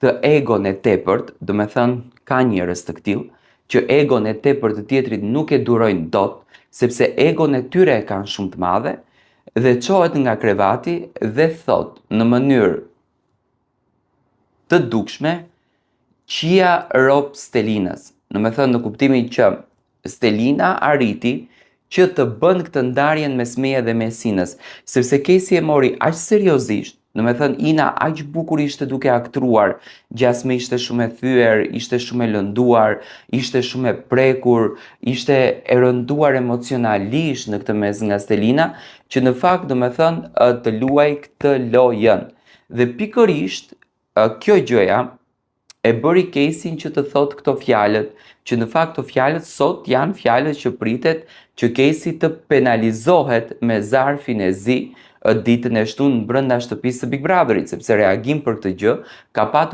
këtë egon e tepërt, domethënë ka njerëz të këtillë, që egon e tepërt të tjetrit nuk e durojnë dot, sepse egon e tyre e kanë shumë të madhe, dhe çohet nga krevati dhe thotë në mënyrë të dukshme qia rob Stelinës. Domethënë në kuptimin që Stelina arriti që të bën këtë ndarjen mes meje dhe mes Inës, sepse Kesi e mori aq seriozisht, domethënë Ina aq bukur ishte duke aktruar, gjasme ishte shumë e thyer, ishte shumë e lënduar, ishte shumë e prekur, ishte e rënduar emocionalisht në këtë mes nga Stelina, që në fakt domethënë të luaj këtë lojën. Dhe pikërisht kjo gjëja e bëri Kesin që të thotë këto fjalët, që në fakt këto fjalët sot janë fjalët që pritet që Kesi të penalizohet me zarfin e zi ditën e shtunë brenda shtëpisë së Big Brotherit, sepse reagim për këtë gjë ka patur.